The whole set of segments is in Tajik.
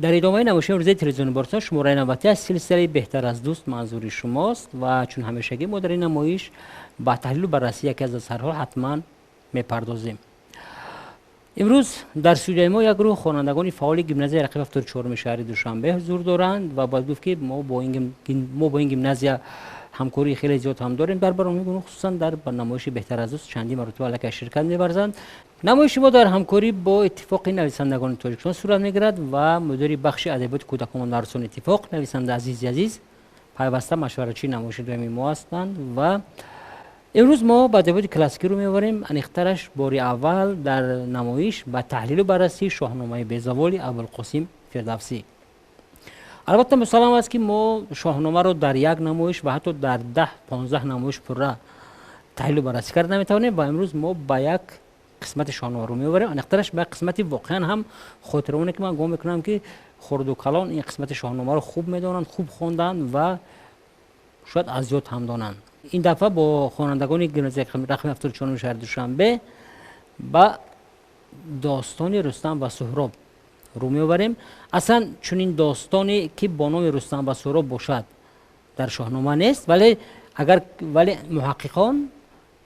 Дар идомаи намоиши имрӯзаи телевизиони Бохтар шумораи навбатӣ аз силсилаи «Беҳтар аз дӯст» манзури шумост ва чун ҳамешагӣ мо дар ин намоиш ба таҳлилу баррасии яке аз асарҳо ҳатман мепардозем. Имрӯз дар студияи мо як гурӯҳ хонандагони фаъоли гимназияи рақами 74 шаҳри Душанбе ҳузур доранд ва бояд гуфт, ки мо бо ин гимназия ҳамкории хеле зиёд ҳам дорем дар барномаи гуногун, хусусан дар намоиши «Беҳтар аз дӯст» чандин маротиба аллакай ширкат меварзанд. Намоиши мо дар ҳамкорӣ бо Иттифоқи нависандагони Тоҷикистон сурат мегирад ва мудири бахши адабиёти кӯдакон ва наврасон иттифоқ, нависанда Азизи Азиз, пайваста машваратчии намоиши дуюми мо ҳастанд ва имрӯз мо ба адабиёти классикӣ рӯ меоварем. Аниқтараш, бори аввал дар намоиш ба таҳлилу баррасии Шоҳномаи безаволи Абулқосим Фирдавсӣ. Албатта, мусаллам аст, ки мо Шоҳномаро дар як намоиш ва ҳатто дар 10-15 намоиш пурра таҳлилу баррасӣ карда наметавонем ва имрӯз мо ба як қисмати Шоҳнома рӯ меоварем, аниқтараш ба қисмати воқеан ҳам хотиравоне, ки ман гумон мекунам, ки хурду калон ин қисмати Шоҳномаро хуб медонанд, хуб хонданд ва шояд аз ёд ҳам донанд. Ин дафъа бо хонандагони гимназияи рақами 74 шаҳри Душанбе ба достони Рустам ва Суҳроб рӯ меоварем. Аслан чунин достоне, ки бо номи Рустам ва Суҳроб бошад, дар Шоҳнома нест, вале агар вале муҳаққиқон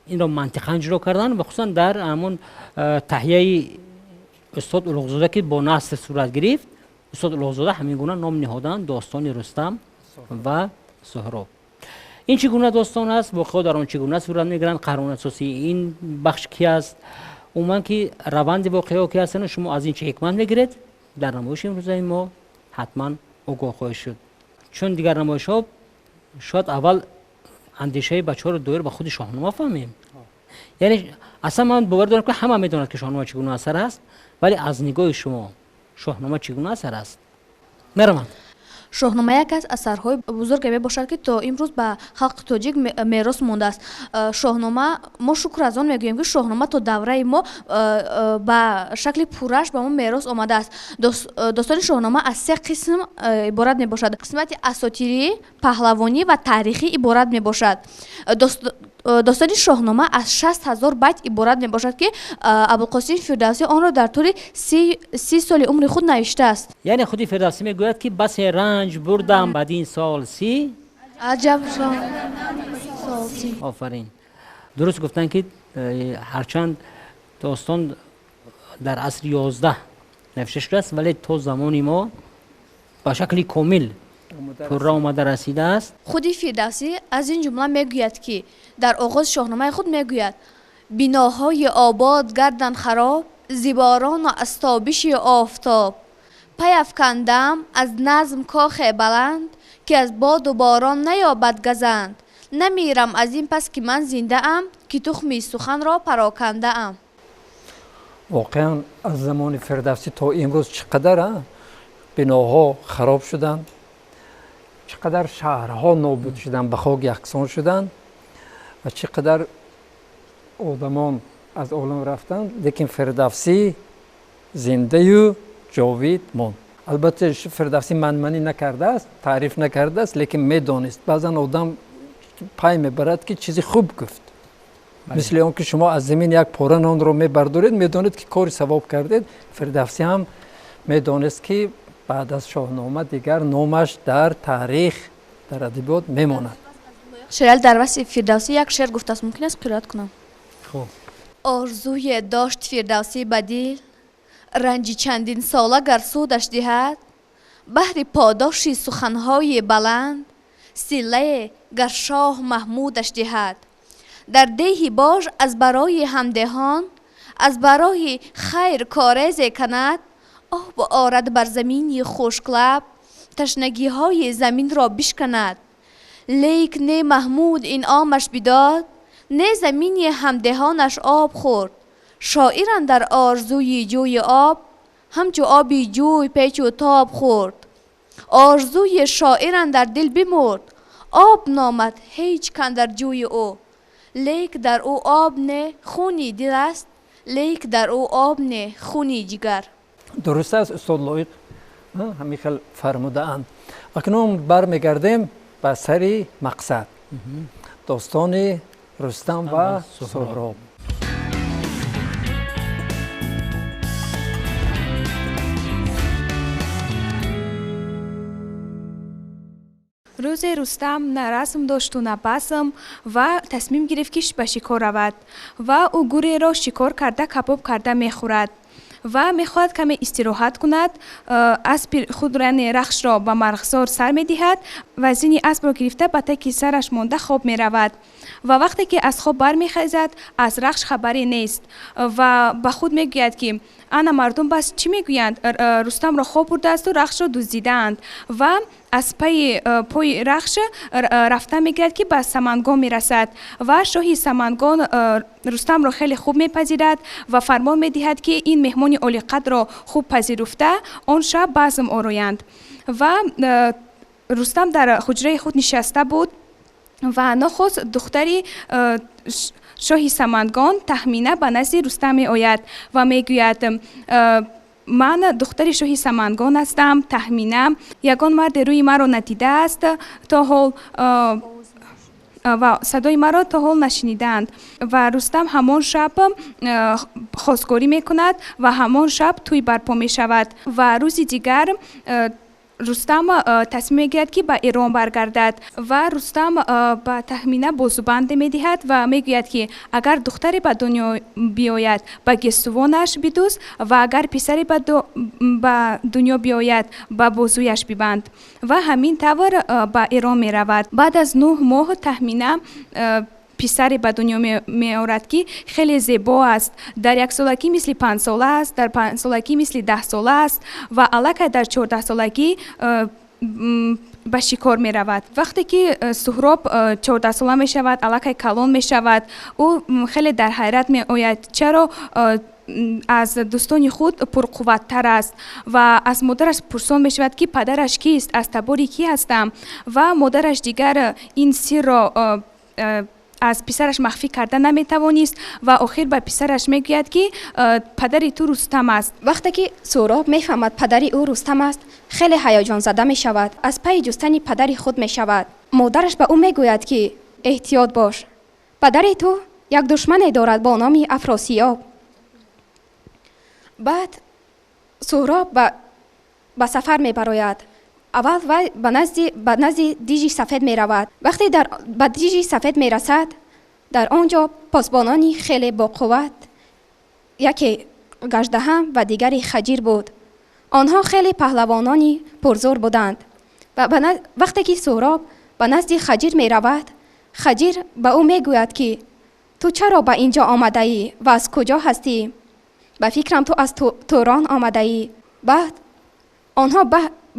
инро мантиқан ҷудо карданд ва хусусан дар ҳамон таҳияи устод Улуғзода, ки бо наср сурат гирифт, устод Улуғзода ҳамин гуна ном ниҳоданд: достони Рустам ва Суҳроб. Ин чӣ гуна достон аст, воқеаҳо дар он чӣ гуна сурат мегиранд, қаҳрамони асосии ин бахш ки аст, умуман ки раванди воқеаҳо ки ҳастанд, шумо аз ин чӣ ҳикмат мегиред, дар намоиши имрӯзаи мо ҳатман огоҳ хоҳед шуд. Чун дигар намоишҳо, шояд аввал андешаи бачаҳоро доир ба худи Шоҳнома фаҳмем. Яъне аслан ман бовар дорам, ки ҳама медонад, ки Шоҳнома чӣ гуна асар аст, вале аз нигоҳи шумо Шоҳнома чӣ гуна асар аст? Мераванд. Шоҳнома яке аз асарҳои бузурге мебошад, ки то имрӯз ба халқи тоҷик мерос мондааст. Шоҳнома, мо шукр аз он мегӯем, ки Шоҳнома то давраи мо ба шакли пурраш ба мо мерос омадааст. Достони Шоҳнома аз се қисм иборат мебошад: қисмати асотирӣ, паҳлавонӣ ва таърихӣ иборат мебошад. Достони Шоҳнома аз 60 000 байт иборат мебошад, ки Абулқосим Фирдавсӣ онро дар тӯли 30 соли умри худ навиштааст. Яъне худи Фирдавсӣ мегӯяд, ки басе ранҷ бурдам бадин сол 30 аҷаб сол 30. Офарин, дуруст гуфтанд, ки ҳарчанд достон дар асри 11 навишта шудааст, вале то замони мо ба шакли комил пурра омада расидааст. Худи Фирдавсӣ аз ин ҷумла мегӯяд, ки дар оғози Шоҳномаи худ мегӯяд: «Биноҳои обод гардан хароб зи борону аз тобиши офтоб. Пай афкандам аз назм кохе баланд, ки аз боду борон наёбад газанд. Намирам аз ин пас, ки ман зиндаам, ки тухми суханро парокандаам». Воқеан, аз замони Фирдавсӣ то имрӯз чӣ қадар биноҳо хароб шуданд, чӣ қадар шаҳрҳо нобуд шуданд, ба хок яксон шуданд ва чӣ қадар одамон аз олам рафтанд, лекин Фирдавсӣ зиндаю ҷовид монд. Албатта, Фирдавсӣ манманӣ накардааст, таъриф накардааст, лекин медонист. Баъзан одам пай мебарад, ки чизи хуб гуфт, мисли он ки шумо аз замин як пора нонро мебардоред, медонед, ки кори савоб кардед. Фирдавсӣ ҳам медонист, ки баъд аз Шоҳнома дигар номаш дар таърих, дар адабиёт мемонад. Шерали дар васфи Фирдавсӣ як шеър гуфтааст, мумкин аст қироат кунам? Хуб. Орзуе дошт Фирдавсӣ ба дил, ранҷи чандин сола гар судаш диҳад, баҳри подоши суханҳои баланд силлае гар шоҳ Маҳмудаш диҳад. Дар деҳи бош аз барои ҳамдеҳон, аз барои хайр корезе канад, об орад бар замини хушклаб, ташнагиҳои заминро бишканад. Лейк не Маҳмуд инъомаш бидод, не замини ҳамдеҳонаш об хӯрд. Шоир андар орзуи ҷӯи об ҳамчу оби ҷӯй печу тоб хӯрд. Орзуи шоир андар дил бимурд, об номад ҳеҷ кандар ҷӯи ӯ. Лейк дар ӯ об не, хуни дил аст, лейк дар ӯ об не, хуни ҷигар. Дуруст аст, устод Лоиқ ҳамин хел фармудаанд. Акнун бармегардем ба сари мақсад: достони Рустам ва Суҳроб. Рӯзе Рустам на расм дошту, на базм ва тасмим гирифт, ки ба шикор равад, ва ӯ гуреро шикор карда, кабоб карда мехӯрад ва мехоҳад каме истироҳат кунад. Аспи худро, яъне Рахшро, ба марғзор сар медиҳад ва зини аспро гирифта, ба таки сараш монда, хоб меравад. Ва вақте ки аз хоб бармехезад, аз Рахш хабаре нест ва ба худ мегӯяд, ки ана мардум бас чӣ мегӯянд: Рустамро хоб бурдаасту Рахшро дуздидаанд. Ва аз пайи пои Рахш рафта мегирад, ки ба Самангон мерасад, ва шоҳи Самангон Рустамро хеле хуб мепазирад ва фармон медиҳад, ки ин меҳмони олиқадрро хуб пазируфта, он шаб базм ороянд. Ва Рустам дар ҳуҷраи худ нишаста буд ва нохост духтари шоҳи Самангон Таҳмина ба назди Рустам меояд ва мегӯяд: «Ман духтари шоҳи Самангон ҳастам, Таҳмина. Ягон марде рӯи маро надидааст то ҳол ва садои маро то ҳол нашунидаанд». Ва Рустам ҳамон шаб хостгорӣ мекунад ва ҳамон шаб тӯй барпо мешавад. Ва рӯзи дигар Рустам тасмим мегирад, ки ба Эрон баргардад, ва Рустам ба Таҳмина бозубанде медиҳад ва мегӯяд, ки агар духтаре ба дунё биёяд, ба гесувонаш бидӯз ва агар писаре ба дунё биёяд, ба бозуяш бибанд. Ва ҳамин тавр ба Эрон меравад. Баъд аз 9 моҳ Таҳмина писаре ба дунё меорад, ки хеле зебо аст. Дар яксолагӣ мисли панҷсола аст, дар панҷсолагӣ мисли 10сола аст ва аллакай дар 14солагӣ ба шикор меравад. Вақте ки Суҳроб 14сола мешавад, аллакай калон мешавад, ӯ хеле дар ҳайрат меояд, чаро аз дӯстони худ пурқувваттар аст, ва аз модараш пурсон мешавад, ки падараш кист, аз табори кӣ ҳастам. Ва модараш дигар ин сирро аз писараш махфӣ карда наметавонист ва охир ба писараш мегӯяд, ки падари ту Рустам аст. Вақте ки Суҳроб мефаҳмад, падари ӯ Рустам аст, хеле ҳаяҷонзада мешавад, аз пайи ҷустани падари худ мешавад. Модараш ба ӯ мегӯяд, ки эҳтиёт бош, падари ту як душмане дорад бо номи Афросиёб. Баъд Суҳроб ба сафар мебарояд. Аввал вай ба назди дижи сафед меравад. Вақте ба дижи сафед мерасад, дар он ҷо посбонони хеле боқувват, яке Гаждаҳам ва дигари Хаҷир буд. Онҳо хеле паҳлавонони пурзӯр буданд. Ва вақте ки Суҳроб ба назди Хаҷир меравад, Хаҷир ба ӯ мегӯяд, ки ту чаро ба ин ҷо омадаӣ ва аз куҷо ҳастӣ? Ба фикрам, ту аз Турон омадаӣ. Баъд онҳо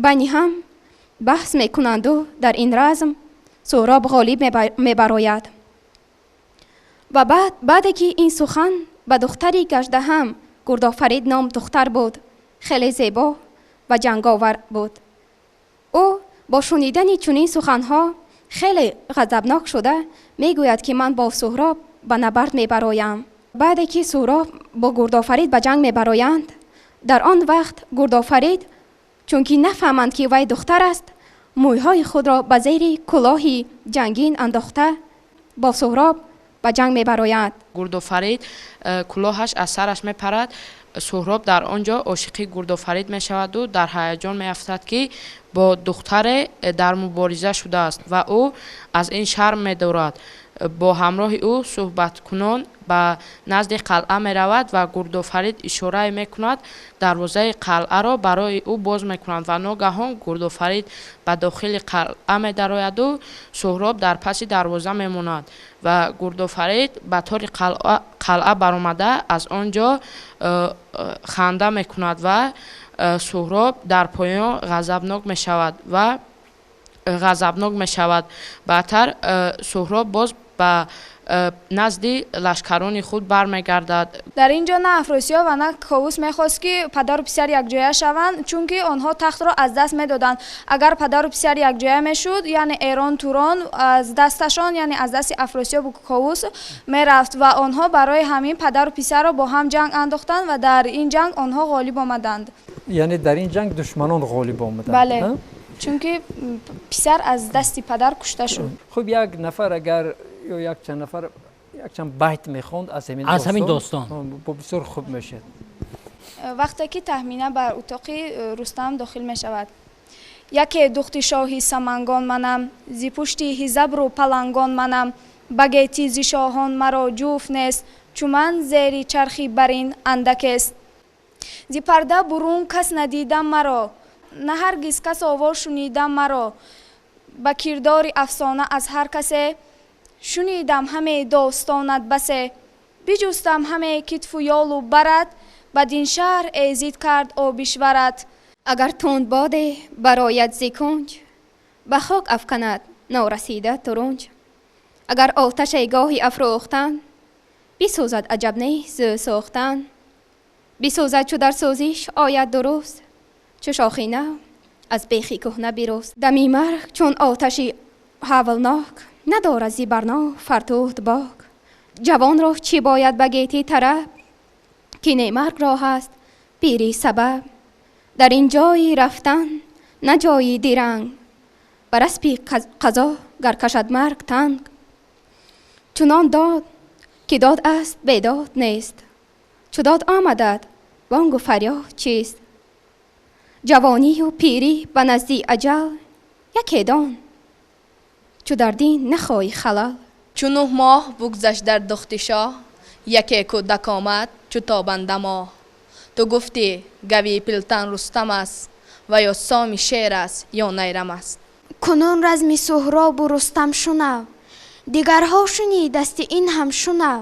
байни ҳам баҳс мекунанду дар ин разм Суҳроб ғолиб мебарояд. Ва баъд, баъде ки ин сухан ба духтари Гаждаҳам, Гурдофарид ном духтар буд, хеле зебо ва ҷанговар буд, ӯ бо шунидани чунин суханҳо хеле ғазабнок шуда мегӯяд, ки ман бо Суҳроб ба набард мебароям. Баъде ки Суҳроб бо Гурдофарид ба ҷанг мебароянд, дар он вақт Гурдофарид, чунки нафаҳманд, ки вай духтар аст, мӯйҳои худро ба зери кулоҳи ҷангин андохта, бо Суҳроб ба ҷанг мебарояд. Гурдофарид кулоҳаш аз сараш мепарад. Суҳроб дар он ҷо ошиқи Гурдофарид мешаваду дар ҳаяҷон меафтад, ки бо духтаре дар мубориза шудааст, ва ӯ аз ин шарм медорад. Бо ҳамроҳи ӯ суҳбаткунон ба назди қалъа меравад ва Гурдофарид ишорае мекунад, дарвозаи қалъаро барои ӯ боз мекунанд ва ногаҳон Гурдофарид ба дохили қалъа медарояду Суҳроб дар паси дарвоза мемонад. Ва Гурдофарид ба тори қалъа баромада, аз он ҷо ханда мекунад ва Суҳроб дар поён ғазабнок мешавад. Баъдтар Суҳроб боз ба назди лашкарони худ бармегардад. Дар ин ҷо на Афросиёб ва на Ковус мехост, ки падару писар якҷоя шаванд, чунки онҳо тахтро аз даст медоданд. Агар падару писар якҷоя мешуд, яъне Эрон, Турон аз дасташон, яъне аз дасти Афросиёбу Ковус мерафт, ва онҳо барои ҳамин падару писарро бо ҳам ҷанг андохтанд ва дар ин ҷанг онҳо ғолиб омаданд. Яъне дар ин ҷанг душманон ғолиб омаданд? Бале, чунки писар аз дасти падар кушта шуд. Хуб, як нафар агар ё якчанд нафар якчанд байт мехонд аз ҳамин аз ҳамин достон. Бисёр хуб мешавад. Вақте ки Таҳмина ба утоқи Рустам дохил мешавад: Яке духти шоҳи Самангон манам, зи пушти ҳизабру палангон манам. Ба гетӣ зи шоҳон маро ҷуфт нест, чу ман зери чархи барин андакест. Зи парда бурун кас надидам маро, на ҳаргиз кас овоз шунидам маро. Ба кирдори афсона аз ҳар касе, шунидам ҳаме достонат басе. Биҷустам ҳаме китфу ёлу барат, бадин шаҳр эзид кард обишварат. Агар тунд боде барояд зи кунҷ, ба хок афканад норасида турунҷ. Агар оташе гоҳи афрӯхтан, бисӯзад аҷаб нест зӯ сӯхтан. Бисӯзад чу дар сӯзиш ояд дуруст, чу шохи нав аз бехи кӯҳна бируст. Дами марг чун оташи ҳавлнок, надорад зи барно фартуд бок. Ҷавонро чӣ бояд ба гетӣ тараб, ки не маргро ҳаст пири сабаб. Дар ин ҷои рафтан на ҷои диранг, бар аспи қазо гар кашад марг танг. Чунон дод ки дод аст бедод нест, чу дод омадад бонгу фарёд чист. Ҷавонию пирӣ ба назди аҷал яке дон, чу дар дин нахоҳӣ халал. Чу нӯҳ моҳ бугзашт дар духти шоҳ, яке кӯдак омад чу тобанда моҳ. Ту гуфтӣ гави пилтан Рустам аст, ва ё соми шер аст ё найрам аст. Кунун разми Суҳробу Рустам шунав, дигарҳо шунидасти ин ҳам шунав.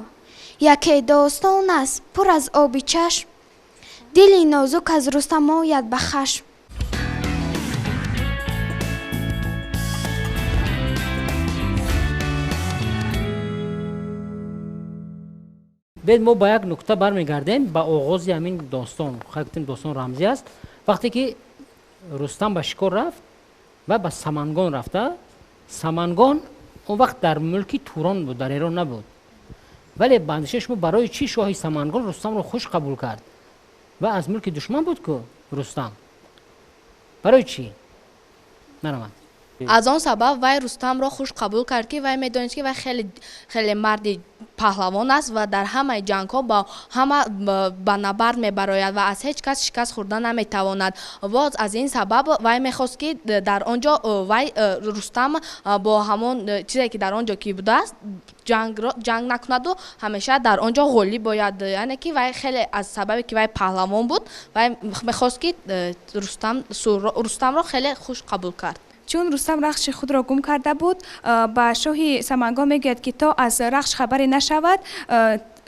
Яке достон аст пур аз оби чашм, дили нозук аз Рустам ояд ба хашм. Бед мо ба як нукта бармегардем, ба оғози ҳамин достон. Гуфтем достон рамзӣ аст. Вақте ки Рустам ба шикор рафт ва ба Самангон рафта, Самангон он вақт дар мулки Турон буд, дар Эрон набуд. Вале ба андешаи шумо барои чӣ шоҳи Самангон Рустамро хуш қабул кард? Ва аз мулки душман буд ку Рустам. Барои чӣ? Нараванд. Аз он сабаб вай Рустамро хуш қабул кард, ки вай медонист, ки вай хеле хеле марди паҳлавон аст ва дар ҳамаи ҷангҳо бо ҳама ба набард мебарояд ва аз ҳеҷ кас шикаст хӯрда наметавонад. Боз аз ин сабаб вай мехост, ки дар он ҷо вай Рустам бо ҳамон чизе ки дар он ҷо ки будааст ҷанг накунаду ҳамеша дар он ҷо ғолиб бояд. Яъне ки вай хеле аз сабабе ки вай паҳлавон буд, вай мехост, ки Рустамро хеле хуш қабул кард. Чун Рустам рахши худро гум карда буд, ба шоҳи Самангон мегӯяд, ки то аз рахш хабаре нашавад,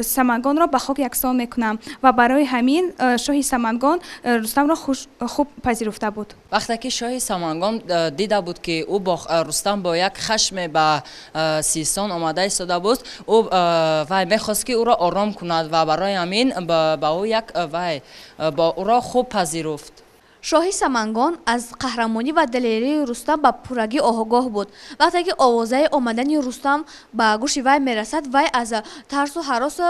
Самангонро ба хок яксон мекунам. Ва барои ҳамин шоҳи Самангон Рустамро хуб пазируфта буд. Вақте ки шоҳи Самангон дида буд, ки ӯ бо Рустам бо як хашме ба Систон омада истода буд, ӯ вай мехост, ки ӯро ором кунад ва барои ҳамин ба ӯ як вай бо ӯро хуб пазируфт. Шоҳи Самангон аз қаҳрамонӣ ва далерии Рустам ба пуррагӣ огоҳ буд. Вақте ки овозаи омадани Рустам ба гӯши вай мерасад, вай аз тарсу ҳарос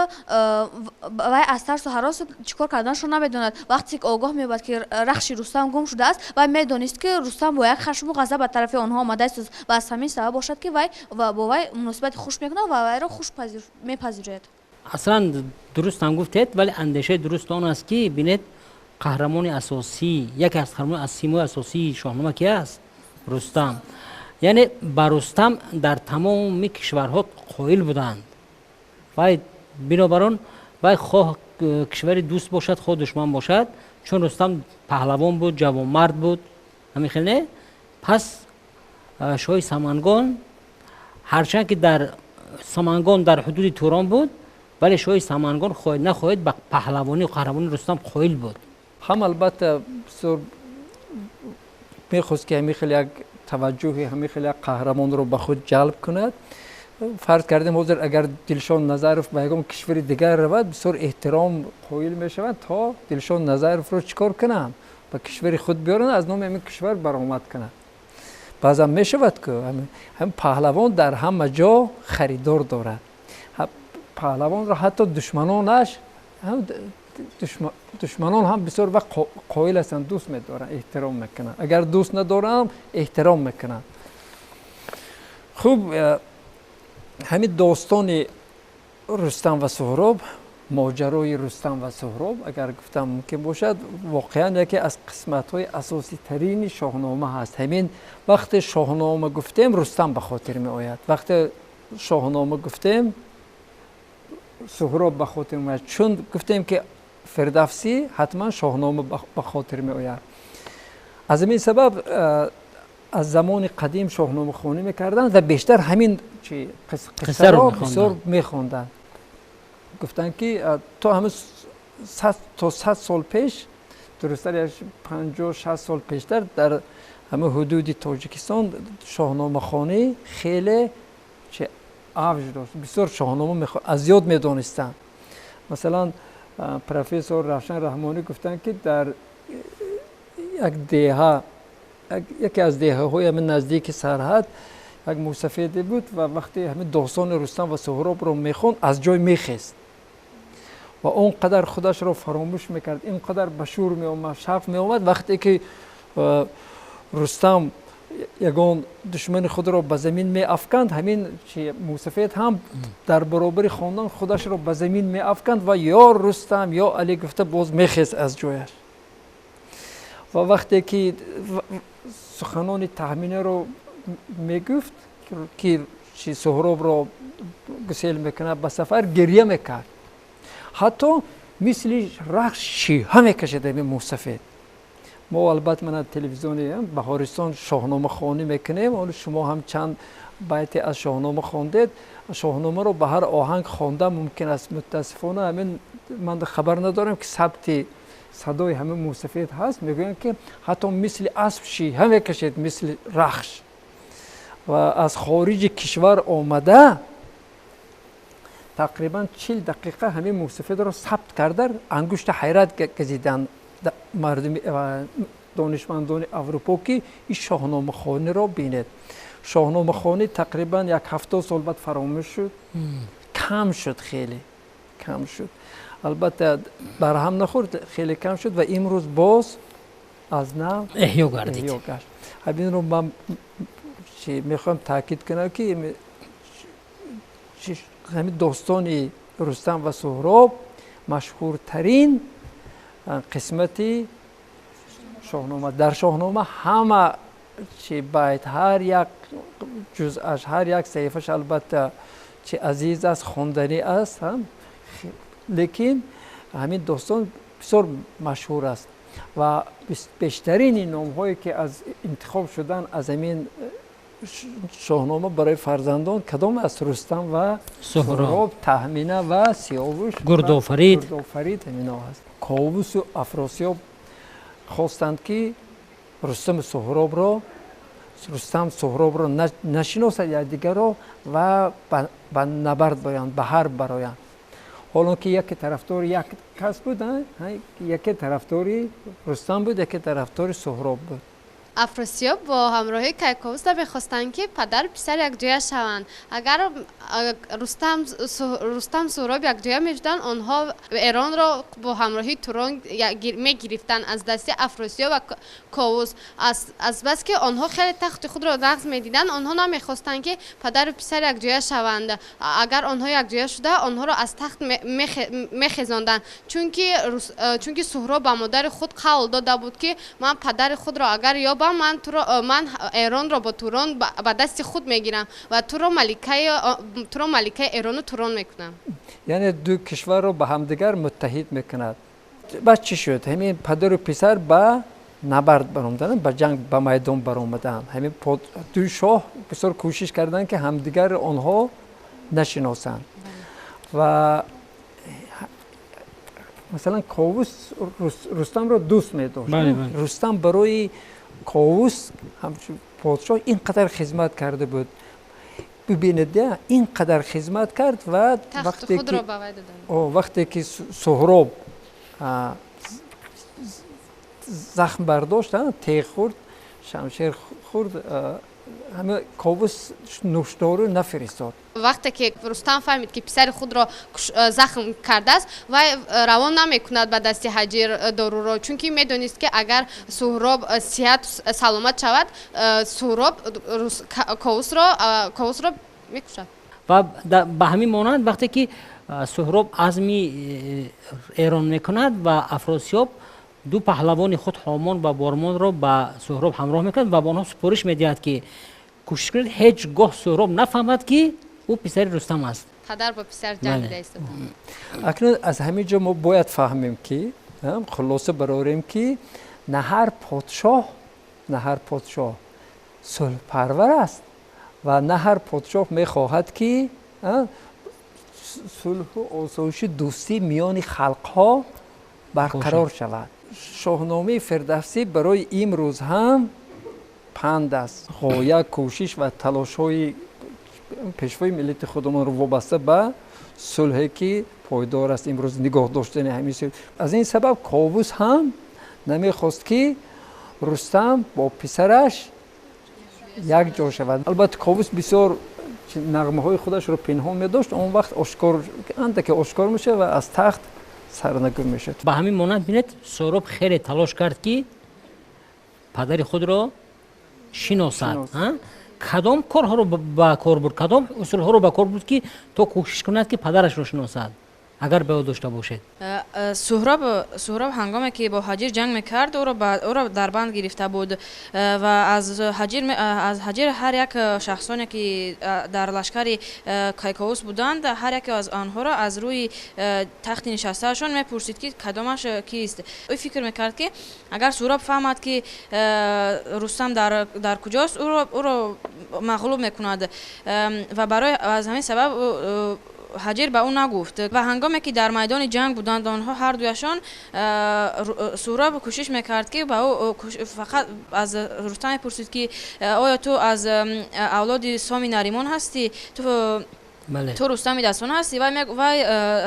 чӣ кор карданашро намедонад. Вақте ки огоҳ меёбад, ки рахши Рустам гум шудааст, вай медонист, ки Рустам бо як хашму ғазаб ба тарафи онҳо омадааст ва аз ҳамин сабаб бошад, ки вай бо вай муносибати хуш мекунад ва вайро хуш мепазирад. Аслан дуруст ҳам гуфтед, вале андешаи дуруст он аст, ки бинед, қаҳрамони асосӣ, яке аз қаҳрамони аз симои асосии Шоҳнома ки аст? Рустам. Яъне ба Рустам дар тамоми кишварҳо қоил буданд. Вай бинобар он вай хоҳ кишвари дӯст бошад, хоҳ душман бошад, чун Рустам паҳлавон буд, ҷавонмард буд, ҳамин хел не? Пас шоҳи Самангон ҳарчанд ки дар Самангон дар ҳудуди Турон буд, вале шоҳи Самангон хоҳед нахоҳед ба паҳлавонию қаҳрамонии Рустам қоил буд. Ҳам албатта бисёр мехост, ки ҳамин хел як таваҷҷӯҳи ҳамин хел як қаҳрамонро ба худ ҷалб кунад. Фарз кардем, ҳозир агар Дилшон Назаров ба ягон кишвари дигар равад, бисёр эҳтиром қоил мешаванд, то Дилшон Назаровро чӣ кор кунанд? Ба кишвари худ биёранд, аз номи ҳамин кишвар баромад кунанд. Баъзан мешавад, ки ҳамин паҳлавон дар ҳама ҷо харидор дорад. Паҳлавонро ҳатто душманонаш душманон ҳам бисёр вақт қоил ҳастанд, дӯст медоранд, эҳтиром мекунанд. Агар дӯст надоранд, эҳтиром мекунанд. Хуб, ҳамин достони Рустам ва Суҳроб Моҷарои Рустам ва Суҳроб, агар гуфтам мумкин бошад, воқеан яке аз қисматҳои асоситарини Шоҳнома ҳаст. Ҳамин вақте Шоҳнома гуфтем, Рустам ба хотир меояд, вақте Шоҳнома гуфтем, Суҳроб ба хотир меояд. Чун гуфтем ки Фирдавсӣ, ҳатман Шоҳнома ба хотир меояд. Аз ҳамин сабаб аз замони қадим шоҳномахонӣ мекарданд ва бештар ҳамин қиссаро бисёр мехонданд. Гуфтанд ки то ҳамин то 100 сол пеш, дурусттар 50-60 сол пештар, дар ҳамин ҳудуди Тоҷикистон шоҳномахонӣ хеле авҷ дошт. Бисёр шоҳнома аз ёд медонистанд. Масалан, профессор Равшан Раҳмонӣ гуфтанд, ки дар як деҳа, яке аз деҳаҳои ҳамин наздики сарҳад, як мусафеде буд ва вақте ҳамин достони Рустам ва Суҳробро мехонд, аз ҷой мехест ва он қадар худашро фаромӯш мекард, ин қадар ба шӯр меомад, шавқ меомад. Вақте ки Рустам ягон душмани худро ба замин меафканд, ҳамин мусафед ҳам дар баробари хондан худашро ба замин меафканд ва ё Рустам, ё Алӣ гуфта боз мехест аз ҷояш. Ва вақте ки суханони Таҳминаро мегуфт, ки Суҳробро гусел мекунад ба сафар, гирья мекард, ҳатто мисли рақс шиҳа мекашид ҳамин мусафед. Мо албатта мана телевизиони Баҳористон шоҳномахонӣ мекунем, оно шумо ҳам чанд байте аз Шоҳнома хондед. Шоҳномаро ба ҳар оҳанг хондан мумкин аст. Мутаассифона, ҳамин ман хабар надорам, ки сабти садои ҳамин мусафед ҳаст. Мегӯянд, ки ҳатто мисли асп шиҳа мекашед, мисли рахш. Ва аз хориҷи кишвар омада тақрибан 40 дақиқа ҳамин мусафедро сабт карда, ангушта ҳайрат газиданд мардуми донишмандони Аврупо, ки ин шоҳномахониро бинед. Шоҳномахонӣ тақрибан як 70 сол баъд фаромӯш шуд, кам шуд, хеле кам шуд. Албатта, барҳам нахӯрд, хеле кам шуд ва имрӯз боз аз нав эҳё гардид. Эҳё гашт. Ҳаминро ман мехоҳам таъкид кунам, ки ҳамин достони Рустам ва Суҳроб машҳуртарин қисмати Шоҳнома. Дар Шоҳнома ҳама чи байт, ҳар як ҷузъаш, ҳар як саҳифаш албатта чи азиз аст, хонданӣ аст, лекин ҳамин достон бисёр машҳур аст ва бештарини номҳое, ки аз интихоб шудан аз ҳамин Шоҳнома барои фарзандон, кадом аст? Рустам ва Суҳроб, Таҳмина ва Сиёвуш, Гурдофарид. Гурдофарид, ҳамино ҳаст. Ковусу Афросиёб хостанд, ки Рустаму Суҳробро, Рустам Суҳробро нашиносад якдигарро ва ба набард бароянд, ба ҳарб бароянд, ҳолон ки яке тарафдори як кас буд, яке тарафдори Рустам буд, яке тарафдори Суҳроб буд. Афросиёб бо ҳамроҳии Кайковус мехостанд, ки падару писар якҷоя шаванд. Агар Рустам Суҳроб якҷоя мешуданд, онҳо Эронро бо ҳамроҳии Турон мегирифтанд аз дасти Афросиёб ва Ковус. Азбаски онҳо хеле тахти худро нағз медиданд, онҳо намехостанд, ки падару писар якҷоя шаванд. Агар онҳо якҷоя шуда, онҳоро аз тахт мехезонданд, чунки Суҳроб ба модари худ қавл дода буд, ки ман падари худро агар ёбам, ман Эронро бо Турон ба дасти худ мегирам ва туро маликаи Эрону Турон мекунам. Яъне ду кишварро ба ҳамдигар муттаҳид мекунад. Баъд чӣ шуд? Ҳамин падару писар ба набард баромаданд, ба ҷанг, ба майдон баромаданд. Ҳамин ду шоҳ бисёр кӯшиш карданд, ки ҳамдигарро онҳо нашиносанд. Ва масалан, Ковус Рустамро дӯст медошт. Рустам барои Ковус ҳамчун подшоҳ ин қадар хизмат карда буд. Бибинед, ин қадар хизмат кард ва вақте ки Суҳроб захм бардошт, теғ хӯрд, шамшер хӯрд, ҳама Ковус нӯшдору нафиристод. Вақте ки Рустам фаҳмид, ки писари худро захм кардааст, вай равон намекунад ба дасти ҳаҷир доруро, чунки медонист, ки агар Суҳроб сиҳат саломат шавад, Суҳроб Ковусро мекушад. Ва ба ҳамин монанд, вақте ки Суҳроб азми Эрон мекунад ва Афросиёб ду паҳлавони худ Ҳомон ва Бормонро ба Суҳроб ҳамроҳ мекунад ва ба онҳо супориш медиҳад, ки кӯшиш кунед, ҳеҷ гоҳ Суҳроб нафаҳмад, ки ӯ писари Рустам аст. Падар бо писар ҷанг дида истоданд. Акнун аз ҳамин ҷо мо бояд фаҳмем, ки хулоса барорем, ки на ҳар подшоҳ, на ҳар подшоҳ сулҳпарвар аст ва на ҳар подшоҳ мехоҳад, ки сулҳу осоиши, дӯстӣ миёни халқҳо барқарор шавад. Шоҳномаи Фирдавсӣ барои имрӯз ҳам панд аст. Ғоя, кӯшиш ва талошҳои пешвои миллати худамонро вобаста ба сулҳе, ки пойдор аст, имрӯз нигоҳ доштани ҳамин сулҳ. Аз ин сабаб Ковус ҳам намехост, ки Рустам бо писараш якҷо шавад. Албатта, Ковус бисёр нағмаҳои худашро пинҳон медошт. Он вақт ошкор, андаке ошкор мешавад ва аз тахт сарнагун мешавад. Ба ҳамин монанд, бинед, Суҳроб хеле талош кард, ки падари худро шиносад. Кадом корҳоро ба кор бурд, кадом усулҳоро ба кор бурд, ки то кӯшиш кунад, ки падарашро шиносад, агар ба ёд дошта бошед? Суҳроб ҳангоме ки бо Ҳаҷир ҷанг мекард, ӯро дар банд гирифта буд ва аз Ҳаҷир ҳар як шахсоне, ки дар лашкари Кайковус буданд, ҳар яке аз онҳоро аз рӯи тахти нишастаашон мепурсид, ки кадомаш кист. Ӯ фикр мекард, ки агар Суҳроб фаҳмад, ки Рустам дар куҷост, ӯро мағлуб мекунад, ва барои аз ҳамин сабаб Ҳаҷир ба ӯ нагуфт. Ва ҳангоме ки дар майдони ҷанг буданд онҳо ҳардуяшон, Суҳроб кӯшиш мекард, ки ба ӯ фақат аз Рустам мепурсид, ки оё ту аз авлоди Соми Наримон ҳастӣ, ту Рустами Дастон ҳастӣ? Вай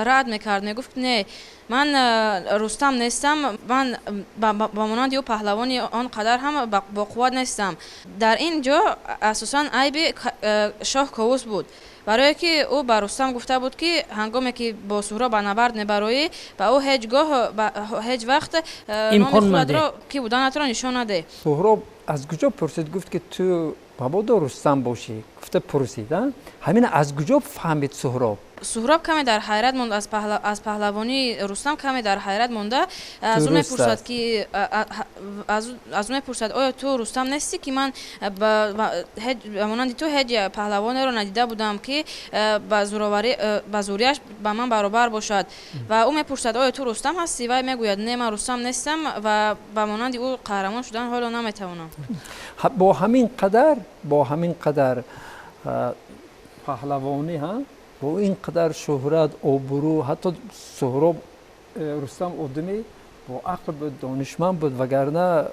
рад мекард, мегуфт: не, ман Рустам нестам, ман ба монанди ӯ паҳлавони он қадар ҳам боқувват нестам. Дар ин ҷо асосан айби шоҳ Ковус буд, барое ки ӯ ба Рустам гуфта буд, ки ҳангоме ки бо Суҳроб ба набард мебароӣ, ба ӯ ҳеҷ гоҳ, ҳеҷ вақт номи худатро, ки буданатро нишон надеҳ. Суҳроб аз куҷо пурсид, гуфт, ки ту мабодо Рустам бошӣ, гуфта пурсид. Ҳамин аз куҷо фаҳмид Суҳроб? Суҳроб каме дар ҳайрат монд аз паҳлавонии Рустам, каме дар ҳайрат монда, аз ӯ мепурсад, ки аз ӯ мепурсад: оё ту Рустам нестӣ, ки ман ба монанди ту ҳеҷ паҳлавонеро надида будам, ки ба зӯрияш ба ман баробар бошад? Ва ӯ мепурсад: оё ту Рустам ҳастӣ? Вай мегӯяд: не, ман Рустам нестам ва ба монанди ӯ қаҳрамон шудан ҳоло наметавонам. Бо ҳамин қадар паҳлавонӣ, бо ин қадар шӯҳрат, обрӯ, ҳатто Суҳроб, Рустам одами бо ақл буд, донишманд буд, вагарна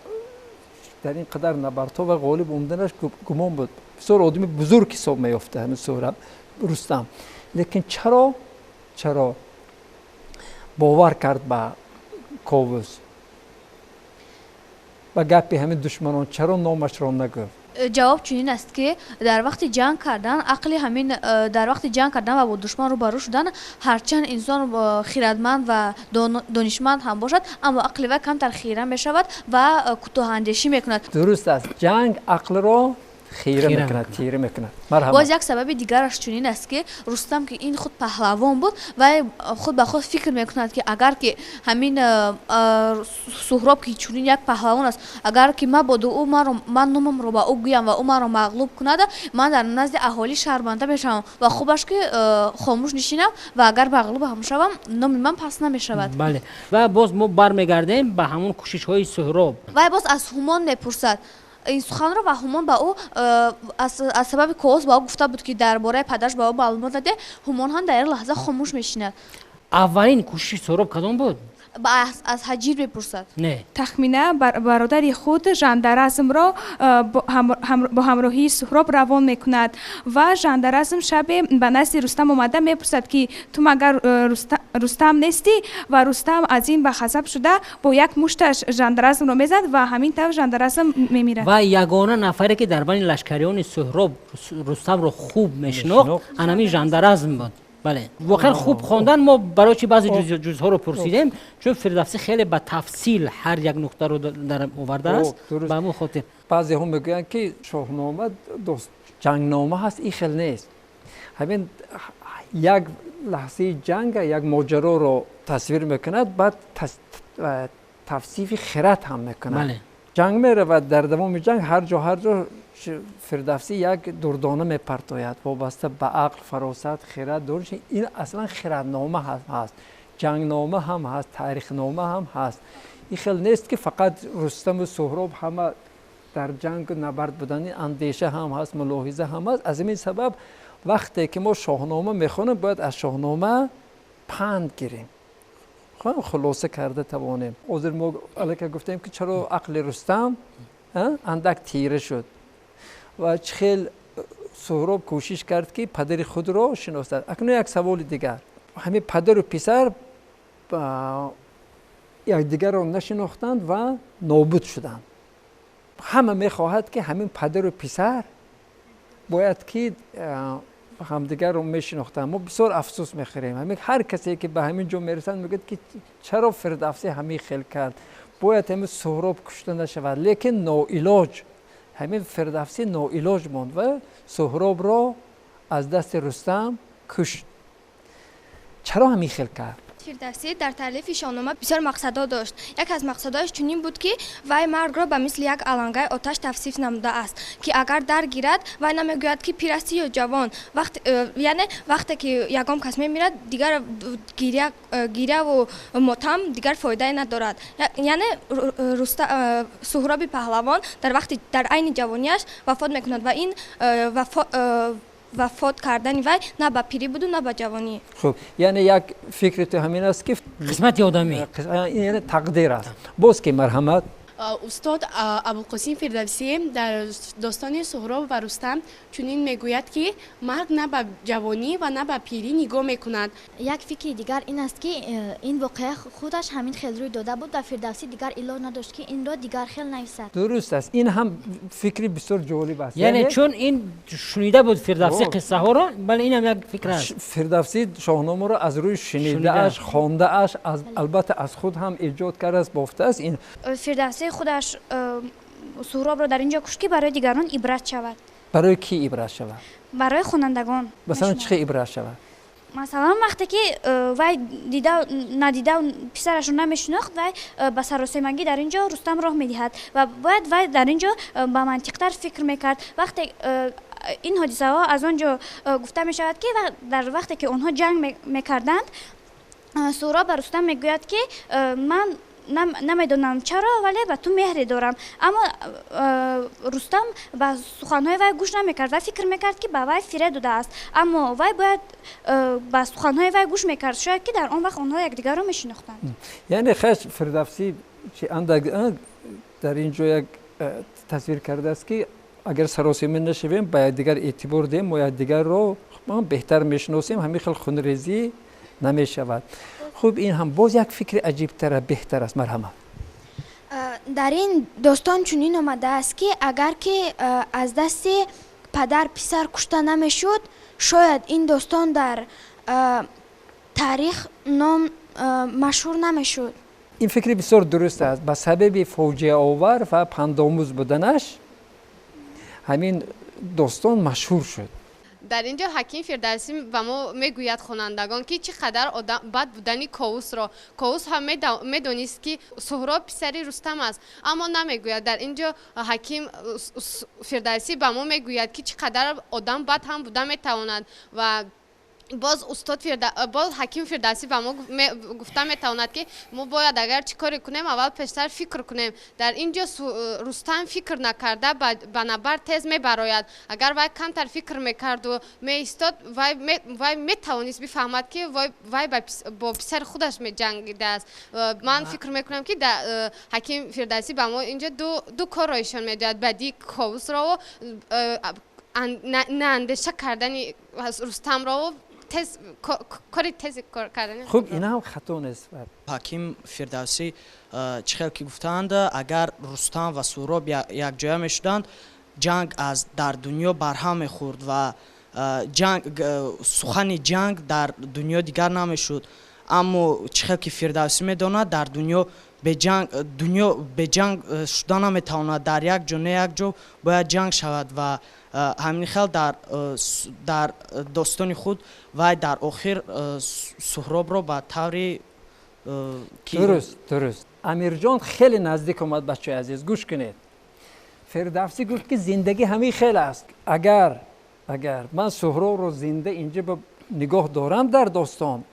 дар ин қадар набардҳо ва ғолиб омаданаш гумон буд. Бисёр одами бузург ҳисоб меёфта ҳамин Суҳроб, Рустам. Лекин чаро бовар кард ба Ковус, ба гапи ҳамин душманон? Чаро номашро нагуфт? Ҷавоб чунин аст, ки дар вақти ҷанг кардан ақли ҳамин дар вақти ҷанг кардан ва бо душман рӯбарӯ шудан, ҳарчанд инсон хирадманд ва донишманд ҳам бошад, аммо ақли вай камтар хира мешавад ва кӯтоҳандешӣ мекунад. Дуруст аст, ҷанг ақлро хира мекунад, тира мекунад. Боз як сабаби дигараш чунин аст, ки Рустам, ки ин худ паҳлавон буд, вай худ ба худ фикр мекунад, ки агар ки ҳамин Суҳроб, ки чунин як паҳлавон аст, агар ки мабодо ӯ ман номамро ба ӯ гӯям ва ӯ маро мағлуб кунад, ман дар назди аҳолӣ шарманда мешавам ва хубаш, ки хомӯш нишинам ва агар мағлуб ҳам шавам, номи ман паст намешавад. Бале, ва боз мо бармегардем ба ҳамон кӯшишҳои Суҳроб. Вай боз аз Ҳумон мепурсад ин суханро ва Ҳумон ба ӯ аз сабаби Ковус ба ӯ гуфта буд, ки дар бораи падараш ба ӯ маълумот наде. Ҳумон ҳам дар як лаҳза хомӯш мешинад. Аввалин кӯшиши Суҳроб кадом буд? Аз Ҳаҷир мепурсад. Не. Тахмина бародари худ Жандаразмро бо ҳамроҳии Суҳроб равон мекунад ва Жандаразм шабе ба назди Рустам омада мепурсад, ки ту магар Рустам нестӣ? Ва Рустам аз ин ба ғазаб шуда, бо як мушташ Жандаразмро мезад ва ҳамин тавр Жандаразм мемирад. Ва ягона нафаре, ки дар байни лашкариёни Суҳроб Рустамро хуб мешинохт, анамин Жандаразм буд. Бале, воқеан хуб хондан. Мо барои чи баъзе ҷузъҳоро пурсидем? Чун Фирдавсӣ хеле ба тафсил ҳар як нуқтаро дар овардааст, ба ҳамон хотир. Баъзеҳо мегӯянд, ки Шоҳнома ҷангнома ҳаст. Ин хел нест. Ҳамин як Лаҳзаи ҷанг як моҷароро тасвир мекунад, баъд тавсифи хирад ҳам мекунад. Ҷанг меравад, дар давоми ҷанг ҳар ҷо ҳар ҷо Фирдавсӣ як дурдона мепартояд вобаста ба ақл, фаросат, хирад, дониш. Ин аслан хираднома ҳаст, ҷангнома ҳам ҳаст, таърихнома ҳам ҳаст. Ин хел нест, ки фақат Рустаму Суҳроб ҳама дар ҷангу набард буданд. Ин андеша ҳам ҳаст, мулоҳиза ҳам ҳаст. Аз ҳамин сабаб вақте ки мо Шоҳнома мехонем, бояд аз Шоҳнома панд гирем, хулоса карда тавонем. Ҳозир мо аллакай гуфтем, ки чаро ақли Рустам андак тира шуд ва чӣ хел Суҳроб кӯшиш кард, ки падари худро шиносад. Акнун як саволи дигар: ҳамин падару писар якдигарро нашинохтанд ва нобуд шуданд. Ҳама мехоҳад, ки ҳамин падару писар бояд ки ҳамдигарро мешинохтанд. Мо бисёр афсӯс мехӯрем. Ҳамин ҳар касе ки ба ҳамин ҷо мерасанд, мегӯяд, ки чаро Фирдавсӣ ҳамин хел кард, бояд ҳамин Суҳроб кушта нашавад. Лекин ноилоҷ ҳамин Фирдавсӣ ноилоҷ монд ва Суҳробро аз дасти Рустам кушт. Чаро ҳамин хел кард? Фирдавсӣ дар таълифи Шоҳнома бисёр мақсадҳо дошт. Яке аз мақсадҳояш чунин буд, ки вай маргро ба мисли як алангаи оташ тавсиф намудааст, ки агар дар гирад, вай намегӯяд, ки пир астӣ ё ҷавон. Яъне вақте ки ягон кас мемирад, дигар гиряву мотам дигар фоидае надорад. Яъне Суҳроби паҳлавон дар вақти дар айни ҷавонияш вафот мекунад ва ин вафот кардани вай на ба пирӣ буду, на ба ҷавонӣ. Хуб, яъне як фикри ту ҳамин аст, ки қисмати одамӣ. Яъне тақдир аст. Боз ки, марҳамат. Устод Абулқосим Фирдавсӣ дар достони Суҳроб ва Рустам чунин мегӯяд, ки марг на ба ҷавонӣ ва на ба пирӣ нигоҳ мекунад. Як фикри дигар ин аст, ки ин воқеа худаш ҳамин хел рӯй дода буд ва Фирдавсӣ дигар илоҷ надошт, ки инро дигар хел нависад. Дуруст аст, ин ҳам фикри бисёр ҷолиб аст. Яъне чун ин шунида буд Фирдавсӣ қиссаҳоро, бале, ин ҳам як фикр аст. Фирдавсӣ Шоҳномаро аз рӯи шунидааш, хондааш, албатта аз худ ҳам эҷод кардааст, бофтааст ин. Фирдавсӣ худаш Суҳробро дар ин ҷо кушт, ки барои дигарон ибрат шавад. Барои кӣ ибрат шавад? Барои хонандагон. Масалан, чӣ хел ибрат шавад? Масалан, вақте ки вай дида надида писарашро намешинохт, вай ба саросемагӣ дар ин ҷо Рустам роҳ медиҳад ва бояд вай дар ин ҷо ба мантиқтар фикр мекард. Вақте ин ҳодисаҳо аз он ҷо гуфта мешавад, ки дар вақте ки онҳо ҷанг мекарданд, Суҳроб ба Рустам мегӯяд, ки ман намедонам чаро, вале ба ту меҳре дорам. Аммо Рустам ба суханҳои вай гӯш намекард ва фикр мекард, ки ба вай фиреб додааст. Аммо вай бояд ба суханҳои вай гӯш мекард, шояд ки дар он вақт онҳо якдигарро мешинохтанд. Яъне хеш Фирдавсӣ чи андак дар ин ҷо як тасвир кардааст, ки агар саросема нашавем, ба якдигар эътибор диҳем, мо якдигарро беҳтар мешиносем, ҳамин хел хунрезӣ намешавад. Хуб, ин ҳам боз як фикри аҷибтара, беҳтар аст. Марҳамат. Дар ин достон чунин омадааст, ки агар ки аз дасти падар писар кушта намешуд, шояд ин достон дар таърих ном машҳур намешуд. Ин фикри бисёр дуруст аст. Ба сабаби фоҷиаовар ва пандомӯз буданаш ҳамин достон машҳур шуд. Дар ин ҷо ҳаким Фирдавсӣ ба мо мегӯяд, хонандагон, ки чӣ қадар бад будани Ковусро. Ковус ҳам медонист, ки Суҳроб писари Рустам аст, аммо намегӯяд. Дар ин ҷо ҳаким Фирдавсӣ ба мо мегӯяд, ки чӣ қадар одам бад ҳам буда метавонад. Ва боз устод, боз ҳаким Фирдавсӣ ба мо гуфта метавонад, ки мо бояд агар чӣ коре кунем, аввал пештар фикр кунем. Дар ин ҷо Рустам фикр накарда ба набард тез мебарояд. Агар вай камтар фикр мекарду меистод, вай метавонист бифаҳмад, ки вай бо писари худаш меҷангидааст. Ман фикр мекунам, ки ҳаким Фирдавсӣ ба мо инҷо ду корро ишон медиҳад: бадии Ковусрову наандеша кардани Рустамрову тез кори тез кор кардани. Хуб, ин ҳам хато нест. Ҳаким Фирдавсӣ чӣ хел ки гуфтаанд, агар Рустам ва Суҳроб якҷоя мешуданд, ҷанг аз дар дунё барҳам мехӯрд ва ҷанг, сухани ҷанг дар дунё дигар намешуд. Аммо чӣ хел ки Фирдавсӣ медонад, дар дунё Беҷанг дунё беҷанг шуда наметавонад, дар як ҷо не як ҷо бояд ҷанг шавад. Ва ҳамин хел дар достони худ вай дар охир Суҳробро ба таври Дуруст, дуруст. Амирҷон хеле наздик омад. Бачаи азиз, гӯш кунед. Фирдавсӣ гуфт, ки зиндагӣ ҳамин хел аст. Агар ман Суҳробро зинда инҷа ба нигоҳ дорам, дар достон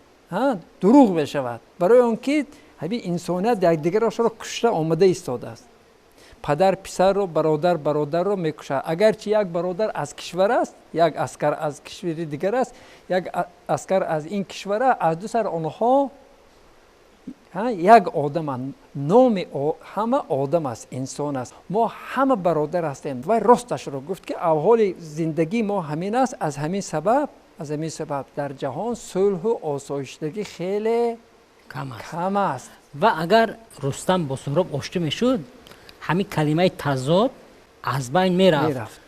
дурӯғ мешавад, барои он ки ҳамин инсоният якдигарашро кушта омада истодааст. Падар писарро, бародар бародарро мекушад. Агарчи як бародар аз кишвар аст, як аскар аз кишвари дигар аст, як аскар аз ин кишвар аст, аз ду сар онҳо як одаманд. Номи ҳама одам аст, инсон аст, мо ҳама бародар ҳастем. Вай росташро гуфт, ки авҳоли зиндагии мо ҳамин аст. Аз ҳамин сабаб дар ҷаҳон сулҳу осоиштагӣ хеле кам аст. Ва агар Рустам бо Суҳроб оштӣ мешуд, ҳамин калимаи тазод аз байн мерафт.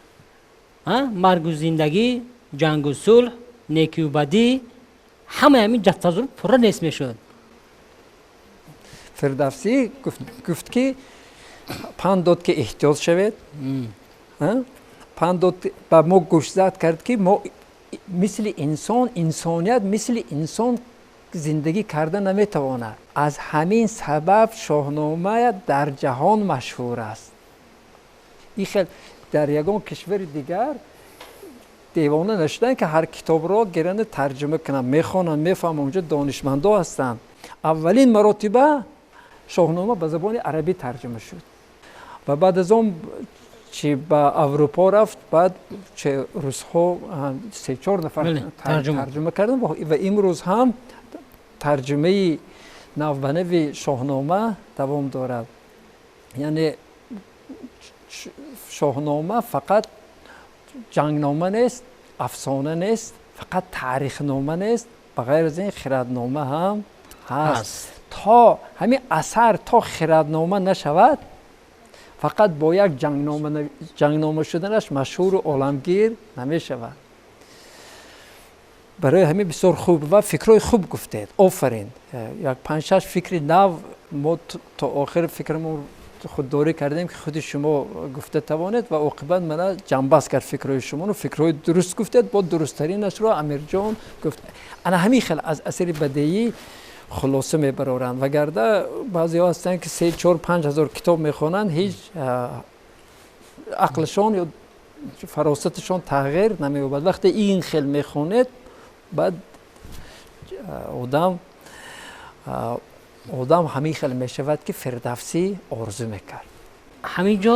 Маргу зиндагӣ, ҷангу сулҳ, некию бадӣ, ҳамаи ҳамин тазод пурра нест мешуд. Фирдавсӣ гуфт, ки панд дод, ки эҳтиёт шавед. Панд дод, ба мо гӯшзад кард, ки мо мисли инсон, инсоният мисли инсон зиндагӣ карда наметавонад. Аз ҳамин сабаб Шоҳнома дар ҷаҳон машҳур аст. Ин хел дар ягон кишвари дигар девона нашуданд, ки ҳар китобро гиранд, тарҷума кунанд, мехонанд, мефаҳманд. Онҷо донишмандо ҳастанд. Аввалин маротиба Шоҳнома ба забони арабӣ тарҷума шуд ва баъд аз он чи ба Аврупо рафт, баъд чи русҳо се-чор нафар тарҷума карданд ва имрӯз ҳам тарҷумаи навбанави Шоҳнома давом дорад. Яъне Шоҳнома фақат ҷангнома нест, афсона нест, фақат таърихнома нест, ба ғайр аз ин хираднома ҳам ҳаст. То ҳамин асар то хираднома нашавад, фақат бо як ҷангнома шуданаш машҳуру оламгир намешавад. Барои ҳамин бисёр хуб ва фикрҳои хуб гуфтед, офарин. Як панҷ-шаш фикри нав. Мо то охир фикрамон худдорӣ кардем, ки худи шумо гуфта тавонед ва оқибат мана ҷамъбаст кард фикрҳои шуморо. Фикрҳои дуруст гуфтед, бо дурусттаринашро Амирҷон гуфт. Ана ҳамин хел аз асари бадеӣ хулоса мебароранд. Вагарда баъзеҳо ҳастанд, ки 3, 4, 5 ҳазор китоб мехонанд, ҳеҷ ақлшон ё фаросаташон тағйир намеёбад. Вақте ин хел мехонед, баъд одам ҳамин хел мешавад, ки Фирдавсӣ орзу мекард. Ҳамин ҷо,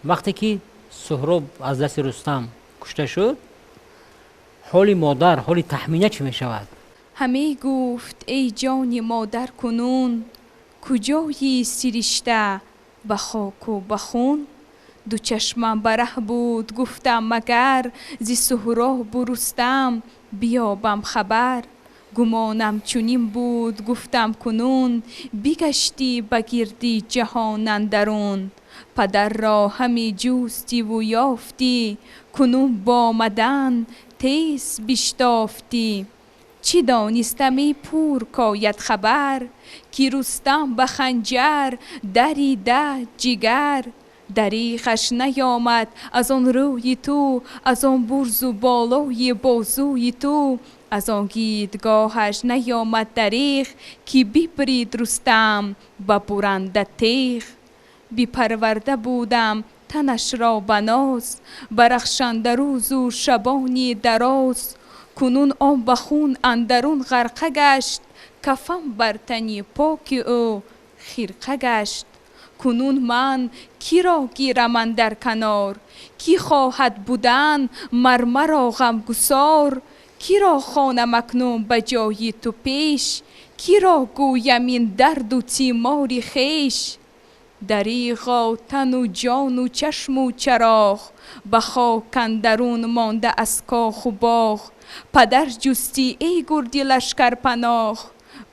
вақте ки Суҳроб аз дасти Рустам кушта шуд, ҳоли модар, ҳоли Таҳмина чӣ мешавад? Ҳаме гуфт: «Эй ҷони модар, кунун куҷои сиришта ба хоку ба хун? Ду чашмам ба раҳ буд, гуфтам, магар зи Суҳробу Рустам биёбам хабар. Гумонам чунин буд, гуфтам, кунун бигаштӣ ба гирди ҷаҳон андарун. Падарро ҳаме ҷустиву ёфтӣ, кунун бомадан тез биштофтӣ. Чӣ донистам, эй пур, кояд хабар, ки Рустам ба ханҷар дарида ҷигар? Дариғаш наёмад аз он рӯи ту, аз он бурзу болои бозуи ту, аз он гидгоҳаш наёмад дариғ, ки бибрид Рустам ба буранда теғ. Бипарварда будам танашро ба ноз, барахшанда рӯзу шабони дароз. Кунун он ба хун андарун ғарқа гашт, кафан бар тани поки ӯ хирқа гашт. Кунун ман киро гирам андар канор? Кӣ хоҳад будан мар маро ғамгусор? Киро хонам акнун ба ҷои ту пеш? Киро гӯям ин дарду тимори хеш? Дариғо, тану ҷону чашму чароғ ба хок андарун монда аз коху боғ. Падар ҷустӣ, эй гурди лашкарпаноҳ,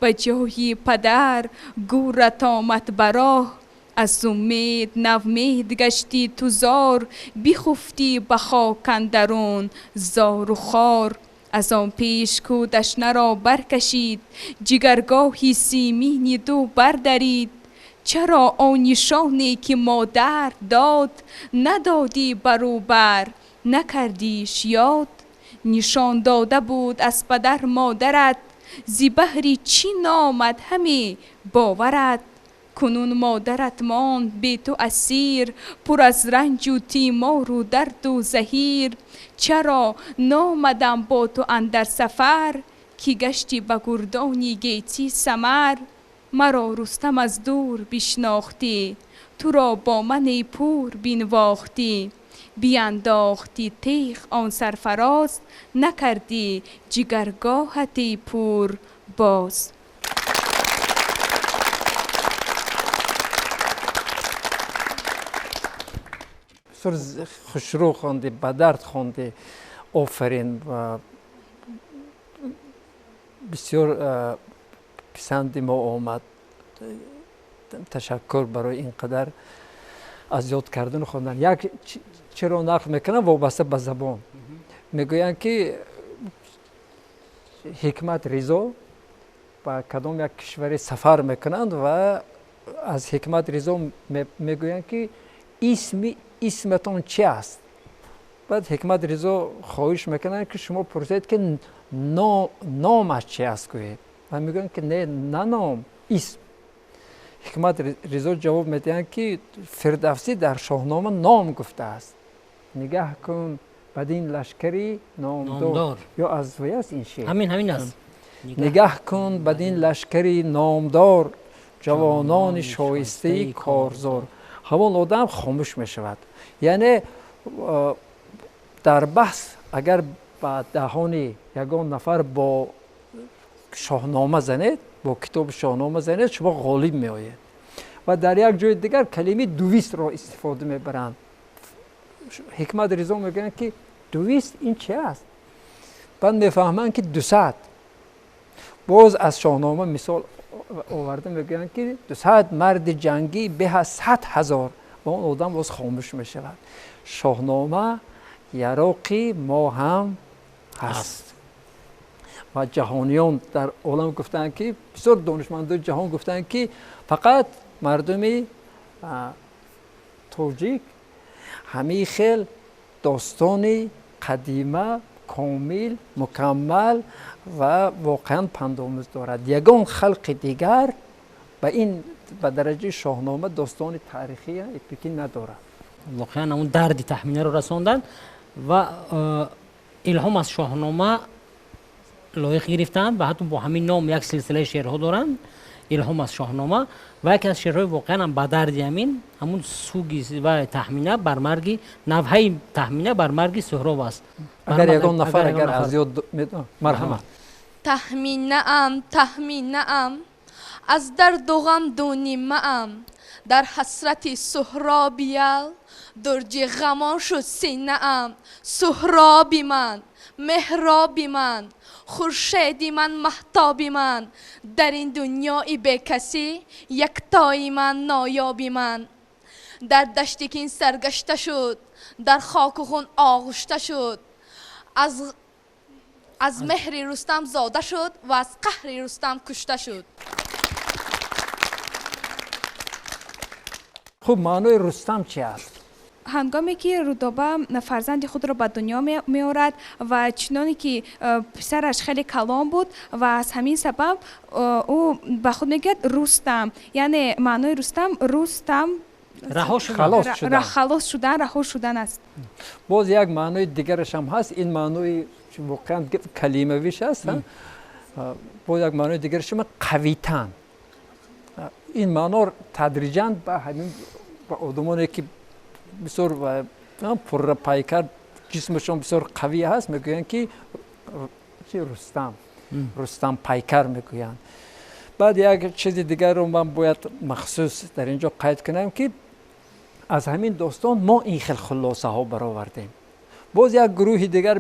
ба ҷои падар гӯрат омад ба роҳ. Аз умед навмед гаштӣ ту зор, бихуфтӣ ба хок андарун зору хор. Аз он пеш ку дашнаро баркашид, ҷигаргоҳи симини ду бардарид.» Чаро он нишоне ки модар дод, надодӣ баробар, накардиш ёд? Нишон дода буд аз падар модарат, зи баҳри чӣ номад ҳаме боварат? Кунун модарат монд бе ту асир, пур аз ранҷу тимору дарду заҳир. Чаро номадам бо ту андар сафар, ки гашти ба гурдони гетӣ самар? Маро Рустам аз дур бишнохтӣ, туро бо мане пур бинвохтӣ. Биандохтӣ теғ он сарфароз, накардӣ ҷигаргоҳати пур боз. Бисёр хушрӯ хондӣ, ба дард хондӣ, офарин. Бисёр писанди мо омад. Ташаккур барои ин қадар аз ёд кардану хондан. Як чиро нақл мекунам вобаста ба забон. Мегӯянд ки Ҳикмат Ризо ба кадом як кишваре сафар мекунанд ва аз Ҳикмат Ризо мегӯянд ки исматон чи аст? Баъд Ҳикмат Ризо хоҳиш мекунанд ки шумо пурсед ки номаш чи аст гӯед. Ва мегӯянд ки не, на ном, исм. Ҳикмат Ризо ҷавоб медиҳанд ки Фирдавсӣ дар Шоҳнома ном гуфтааст. Нигаҳ кун бадин лашкари номдор. Ё аз вай аст ин шеър? Ҳамин аст. Нигаҳ кун бадин лашкари номдор, ҷавонони шоистаи корзор. Ҳамон одам хомӯш мешавад. Яъне дар баҳс агар ба даҳони ягон нафар бо Шоҳнома занед, бо китоби Шоҳнома занед, шумо ғолиб меоед. Ва дар як ҷои дигар калимаи дувистро истифода мебаранд. Ҳикмат Ризо мегӯянд ки 200 ин чи аст? Баъд мефаҳманд ки 200. Боз аз Шоҳнома мисол оварда мегӯянд ки 200 марди ҷангӣ беҳ аз 100 ҳазор. Ва он одам боз хомӯш мешавад. Шоҳнома яроқи мо ҳам ҳаст. Ва ҷаҳониён дар олам гуфтанд ки бисёр донишмандои ҷаҳон гуфтанд ки фақат мардуми тоҷик ҳамин хел достони қадима, комил, мукаммал ва воқеан пандомӯз дорад. Ягон халқи дигар ба ин ба дараҷаи Шоҳнома достони таърихӣ эпикӣ надорад. Воқеан ҳамон дарди Таҳминаро расонданд ва илҳом аз Шоҳнома лоиқ гирифтанд ва ҳатто бо ҳамин ном як силсилаи шеърҳо доранд. Илҳом аз Шоҳнома. Ва яке аз шеърҳои воқеан ҳам ба дарди ҳамин ҳамун суги ва Таҳмина бар марги навҳаи Таҳмина бар марги Суҳроб аст. Агар ягон нафар агар аз ёд марҳамат. Таҳминаам, Таҳминаам, аз дарду ғам дунимаам, дар ҳасрати Суҳробиял дурҷи ғамон шуд синаам. Суҳроби ман, меҳроби ман, хуршеди ман, маҳтоби ман, дар ин дунёи бекасӣ яктои ман, ноёби ман. Дар дашти кин саргашта шуд, дар хоку хун оғушта шуд, аз меҳри Рустам зода шуд ва аз қаҳри Рустам кушта шуд. Хуб, маънои Рустам чи аст? Ҳангоме ки Рудоба фарзанди худро ба дунё меорад ва чуноне ки писараш хеле калон буд ва аз ҳамин сабаб ӯ ба худ мегӯяд Рустам, яъне маънои Рустам Рустам халос шудан, раҳо шудан аст. Боз як маънои дигараш ҳам ҳаст. Ин маънои воқеан калимавиш аст. Боз як маънои дигараш ҳам қавитан. Ин маъно тадриҷан ба ҳамин ба одамоне ки бисёр пуррапайкар, ҷисмашон бисёр қавӣ ҳаст, мегӯянд ки Рустам, Рустам пайкар мегӯянд. Баъд як чизи дигарро ман бояд махсус дар ин ҷо қайд кунам ки аз ҳамин достон мо ин хел хулосаҳо баровардем. Боз як гурӯҳи дигар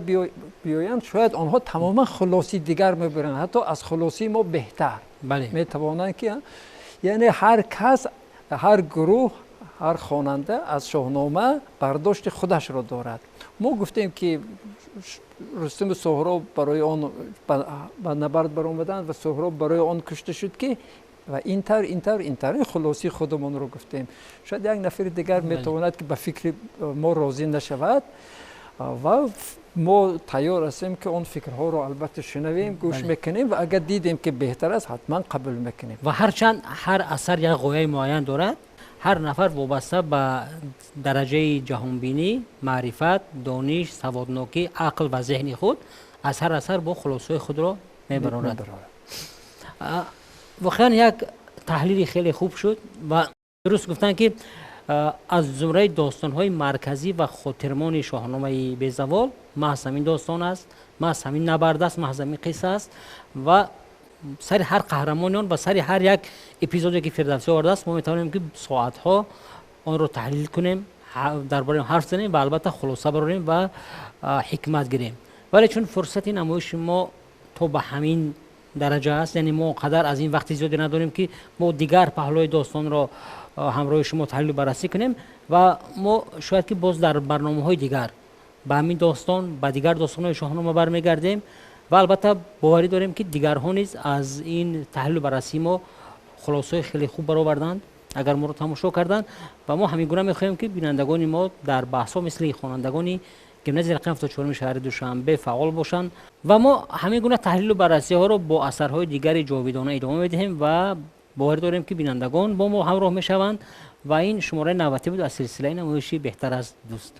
биёянд, шояд онҳо тамоман хулосаи дигар мебаранд, ҳатто аз хулосаи мо беҳтар метавонанд ки, яъне ҳар кас, ҳар гурӯҳ, ҳар хонанда аз Шоҳнома бардошти худашро дорад. Мо гуфтем ки Рустаму Суҳроб барои он ба набард баромаданд ва Суҳроб барои он кушта шуд ки Ва ин тавр, ин тавр, ин тавр. Хулосаи худамонро гуфтем. Шояд як нафари дигар метавонад, ки ба фикри мо розӣ нашавад, ва мо тайёр ҳастем, ки он фикрҳоро албатта шунавем, гӯш мекунем ва агар дидем, ки беҳтар аст, ҳатман қабул мекунем. Ва ҳарчанд ҳар асар як ғояи муайян дорад, ҳар нафар вобаста ба дараҷаи ҷаҳонбинӣ, маърифат, дониш, саводнокӣ, ақл ва зеҳни худ аз ҳар асар бо хулосаҳои худро мебарорад. Воқеан, як таҳлили хеле хуб шуд ва дуруст гуфтанд, ки аз зумраи достонҳои марказӣ ва хотирмони Шоҳномаи безавол маҳз ҳамин достон аст, маҳз ҳамин набард аст, маҳз ҳамин қисса аст. Ва сари ҳар қаҳрамони он ва сари ҳар як эпизоде, ки Фирдавсӣ овардааст, мо метавонем, ки соатҳо онро таҳлил кунем, дар бораи он ҳарф занем ва албатта хулоса барорем ва ҳикмат гирем. Вале чун фурсати намоиши мо то ба ҳамин дараҷа аст, яъне мо он қадар аз ин вақти зиёде надорем, ки мо дигар паҳлӯи достонро ҳамроҳи шумо таҳлилу баррасӣ кунем. Ва мо шояд, ки боз дар барномаҳои дигар ба ҳамин достон, ба дигар достонҳои Шоҳнома бармегардем ва албатта боварӣ дорем, ки дигарҳо низ аз ин таҳлилу баррасии мо хулосаҳои хеле хуб бароварданд, агар моро тамошо карданд. Ва мо ҳамин гуна мехоҳем, ки бинандагони мо дар баҳсҳо мисли хонандагони гимназияи рақами 74-уми шаҳри Душанбе фаъол бошанд. Ва мо ҳамин гуна таҳлилу баррасиҳоро бо асарҳои дигари ҷовидона идома медиҳем ва боварӣ дорем, ки бинандагон бо мо ҳамроҳ мешаванд. Ва ин шумораи навбатӣ буд аз силсилаи намоиши «Беҳтар аз дӯст».